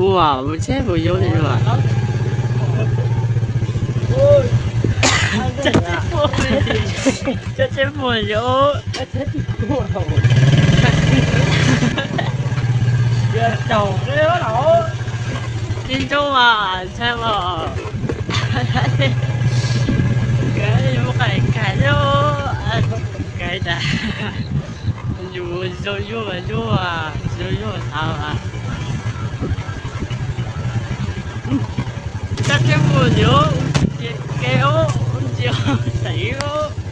Ua, mus tsheb mus yob li ua. Cov tsheb muag yob. Ib ntsuj mas ntshai mas. Kav mus qais kav, kav tas. Yus zoo yuag mas yuag, zoo yuag tau. Cov tsheb muag yob, ntsia kev ub, ntsia tev ub.